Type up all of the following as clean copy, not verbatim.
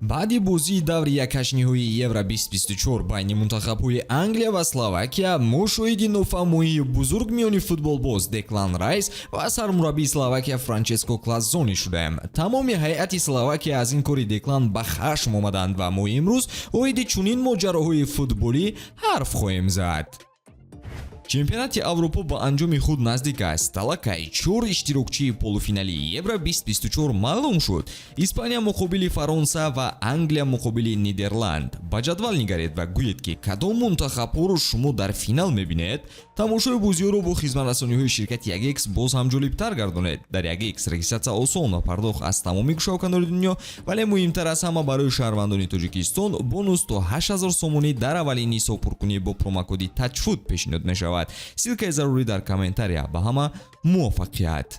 Баъди бозии даври якҳаштниҳоии Евро 2024 байни мунтахабҳои Англия ва Словакия мо шоҳиди нофаҳмоии бузург миёни футболбоз Деклан Райс ва сармураббии Словакия Франческо Клазони шудаем. Тамоми ҳайати Словакия аз ин кори Деклан ба хашм омаданд ва мо имрӯз оиди чунин моҷароҳои футболӣ ҳарф хоҳем зад. Чемпионати Аврупо ба анҷоми худ наздик аст. Аллакай чор иштирокчии полуфиналии Евро 2024 маълум шуд: Испания муқобили Фаронса ва Англия муқобили Нидерланд. Ба ҷадвал нигаред ва гӯед, ки кадом мунтахабҳоро шумо дар финал мебинед. Тамошои бозиҳоро бо хизматрасониҳои ширкати 1X боз ҳам ҷолибтар гардонед. Дар 1X регистрация осон ва пардохт аз тамоми гӯшаву дунё, вале муҳимтар аз ҳама, барои шаҳрвандони Тоҷикистон бонус то 8000 сомонӣ дар аввалин ҳисобпуркунӣ бо промокоди ТАЧФУТ пешниҳод мешавад. Ссылкаи зарурӣ дар комментария. Ба ҳама муваффақият!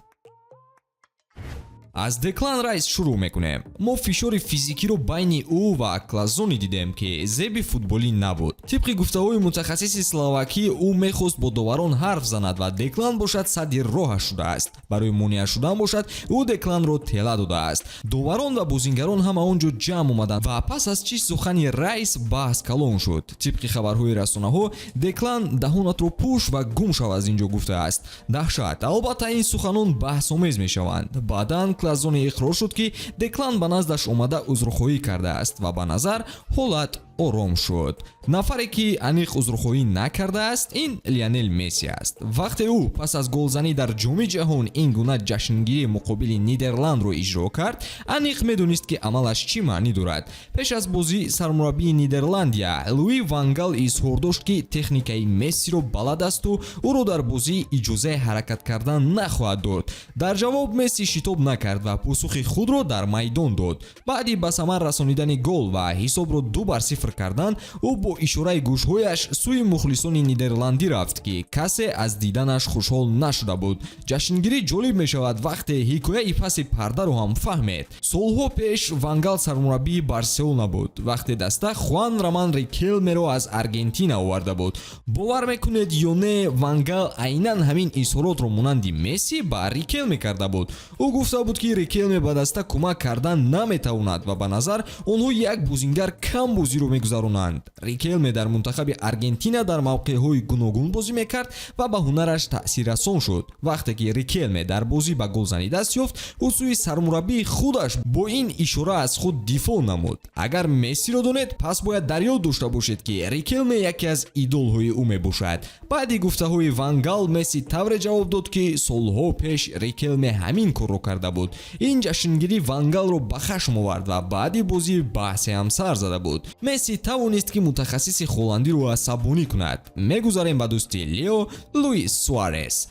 Аз Деклан Райс шурӯъ мекунем. Мо фишори физикиро байни ӯ ва Клазони дидем, ки зеби футболӣ набуд. Тибқи гуфтаҳои мутахассиси словакӣ, ӯ мехост бо доварон ҳарф занад ва Деклан бошад садди роҳаш шудааст. Барои монеа шудан бошад, ӯ Декланро тела додааст. Доварон ва бозингарон ҳама он ҷо ҷамъ омаданд ва пас аз чӣ сухани Райс баҳс калон шуд. Тибқи хабарҳои расонаҳо, Деклан «Даҳонатро пӯш ва гум шав аз ин ҷо» гуфтааст. Даҳшат! Албатта, ин суханон баҳсомез мешаванд. Баъдан Клазони иқрор шуд, ки Деклан ба наздаш омада узрхоҳӣ кардааст ва ба назар ҳолат ором шуд. Нафаре ки аниқ узрхоҳӣ накардааст, ин Лионел Месси аст. Вақте ӯ пас аз голзанӣ дар Ҷоми ҷаҳон ин гуна ҷашнгирии муқобили Нидерландро иҷро кард, аниқ медонист, ки амалаш чӣ маънӣ дорад. Пеш аз бозӣ сармураббии Нидерландия Луи Вангал изҳор дошт, ки техникаи Мессиро балад асту ӯро дар бозӣ иҷозаи ҳаракат кардан нахоҳад дод. Дар ҷавоб Месси шитоб накард ва посухи худро дар майдон дод. Баъди ба самар расонидани гол ва ҳисобро 2-0 кардан, ӯ бо ишораи гӯшҳояш сӯи мухлисони нидерландӣ рафт, ки касе аз диданаш хушҳол нашуда буд. Ҷашнгирӣ ҷолиб мешавад, вақте ҳикояи паси пардаро ҳам фаҳмед. Солҳо пеш Вангал сармураббии Барселона буд, вақте даста Хуан Роман Рикелмеро аз Аргентина оварда буд. Бовар мекунед ё не, Вангал айнан ҳамин изҳоротро монанди Месси ба Рикелме карда буд. Ӯ гуфта буд, ки Рикелме ба даста кӯмак кардан наметавонад ва ба назар онҳо як бозингар кам бозиро мегузаронанд. Рикелме дар мунтахаби Аргентина дар мавқеъҳои гуногун бозӣ мекард ва ба ҳунараш таъсиррасон шуд. Вақте ки Рикелме дар бозӣ ба голзанӣ даст ёфт, ӯ сӯи сармураббии худаш бо ин ишора аз худ дифоъ намуд. Агар Мессиро донед, пас бояд дар ёд дошта бошед, ки Рикелме яке аз идолҳои ӯ мебошад. Баъди гуфтаҳои Вангал Месси тавре ҷавоб дод, ки солҳо пеш Рикелме ҳамин корро карда буд. Ин ҷашнгирӣ Вангалро ба хашм овард ва баъди бозӣ баҳсе ҳам сар зада буд. Месси тавонист, ки мутахассиси холландиро асабонӣ кунад. Мегузарем ба дӯсти Лео, Луис Суарес.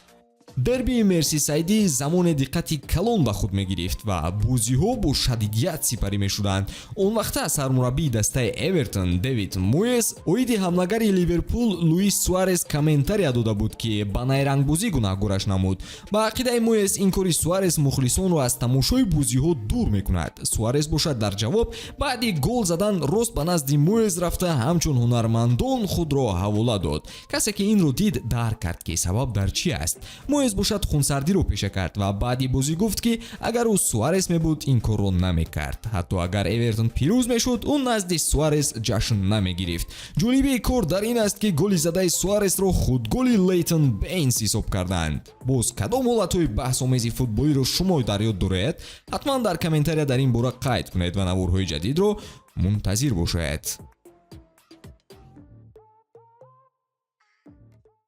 Дербии Мерсисайдӣ замоне диққати калон ба худ мегирифт ва бозиҳо бо шадидият сипарӣ мешуданд. Он вақта сармураббии дастаи Эвертон Дэвид Муэс оиди ҳамлагари Ливерпул Луис Суарес комментария дода буд, ки ба найрангбозӣ гунаҳгораш намуд. Ба ақидаи Муэс, ин кори Суарес мухлисонро аз тамошои бозиҳо дур мекунад. Суарес бошад, дар ҷавоб баъди гол задан рост ба назди Муэс рафта, ҳамчун ҳунармандон худро ҳавола дод. Касе ки инро дид, дарк кард, ки сабаб дар чӣ аст. Муэс бошад, хунсардиро пеша кард ва баъди бозӣ гуфт, ки агар ӯ Суарес мебуд, ин корро намекард. Ҳатто агар Эвертон пирӯз мешуд, ӯ назди Суарес ҷашн намегирифт. Ҷолибии кор дар ин аст, ки голи задаи Суаресро худголи Лейтон Бейнс ҳисоб карданд. Боз кадом ҳолатҳои баҳсомези футболиро шумо дар ёд доред? Ҳатман дар комментария дар ин бора қайд кунед ва наворҳои ҷадидро мунтазир бошед.